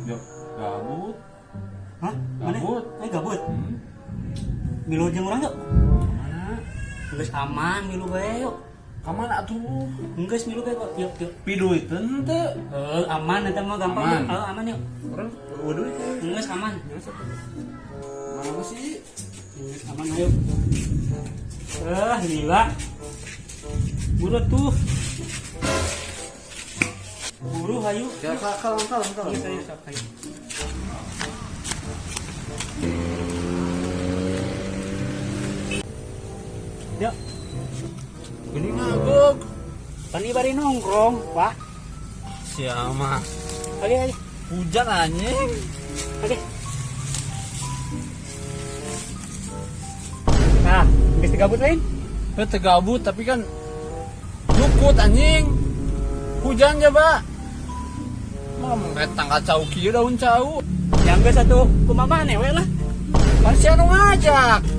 Yuk, gabut. Hah? Mana? Gabut. Eh, gabut. Hmm. Milu jeung urang yuk. Kemana? Geus aman milu bae yuk. Kemana atuh? Geus milu bae kok. Yuk, yuk. Piduiteun teu? Eh, aman eta mah gampang. Aman. Yuk. Eh, aman yuk. Urang eueuh duit. Geus aman. Mana sih? Geus aman ayo. Eh, lila. Buru tuh. Buru hayu. Ya, kalem kalem kalem. Geus ayo sok ayo. Yuk, Gini ngagok. pan bari nongkrong, Pak. Siapa? Oke, oke. Hujan anjing. Oke. Nah, geus digabut lain? Eh, tegabut tapi kan jukut anjing. Hujan ya, Pak. Mau kayak tangga cau kieu daun cau. Yang geus atuh kumaha maneh we lah. Pan sia nu ngajak.